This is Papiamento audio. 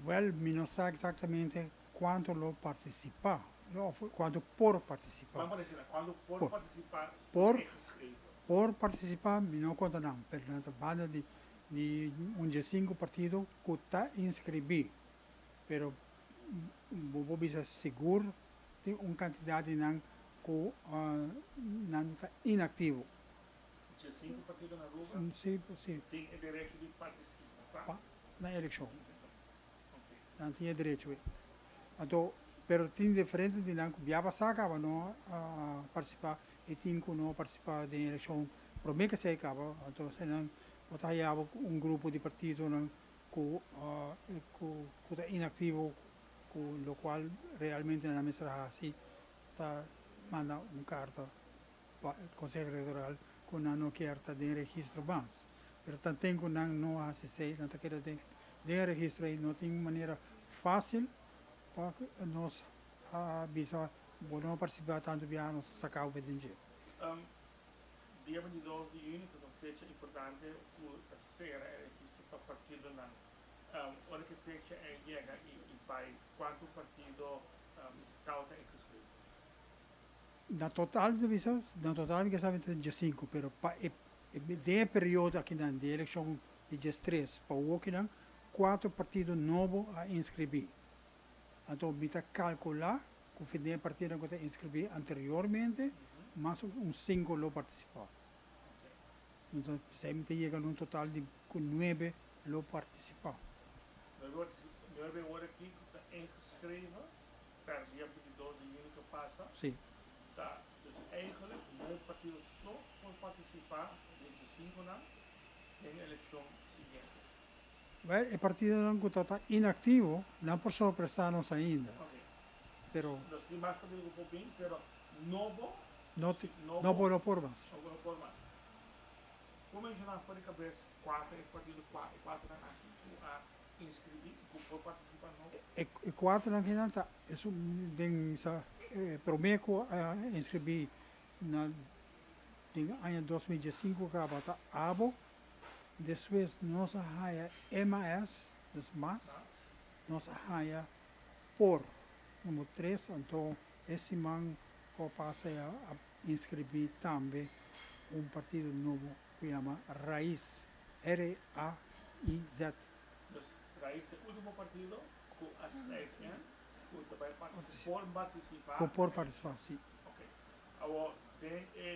Wel, mi no sa exactamente cuanto lo participa, of cuanto por participa. Ban bisa, cuanto por participa ingeschreven? Por participa, mi no conta nan, pero na banda di un 5 partido cu ta inscribi. Pero bo bisa sigur tin un cantidad di nan cu nan ta inactivo. 5 partido na Aruba Si. tin e derecho di participa na eleccion. Nan tin derecho. Anto, pero tin diferente di nan cu ya pasa caba no a participa y tin cu no participa den eleccion prome cu esey caba. Anto, nan bo ta haya un grupo di partido nan cu ta inactivo, cu lo cual realmente nan mester haci ta manda un carta pa Conseho Electoral cu nan no kier ta den registro mas. Pero tanten cu nan no haci esey, nan ta keda den registro y no tin manera facil pa nos bisa bo no participa tanto bia, nos saca bo den dje. Dia 22 di juni ta un fecha importante cu ta cera e registro pa partidonan. Ora cu e fecha ey yega y bay, cuanto partido ta ingeschreven? Na total, bisa, na total cu sabi 5, pero pa e den periodo aki nan di eleccion di 3 pa nan, cuatro partido nobo a inscribi. Anto, mi ta calcula cu e partido cu a inscribi anteriormente, mas un 5 lo participa. Anto, semper yega na un total di 9 lo participa. 9 awor aki ta ingeschreven per dia 22 di juni cu pasa. Si. Ta, dus eigenlijk 9 partido so por participa 25 nan den eleccion siguiente. Wel, e partidonan cu ta inactivo, no por sorpresa nos ainda. Pero Dus tin mas partido cu por bin, pero nobo no, nobo, no por, no por mas. No por mas. Bo a menciona for di cabes cuatro partido, cuatro nan aki cu a inscribi, cu por participa nobo. E cuatro nan aki ta den sa prome cu a inscribi na den aña 2015 caba ta ABO, despues nos a haya MAS, dus MAS, nos a haya POR, number 3, anto e siman cu pasa a inscribi tambe un partido nobo cu yama RAIZ, RAIZ. Dus RAIZ ta e ultimo partido cu a schrijf in, cu tambe por participa. Cu por participa, si. Ok. Awor, den e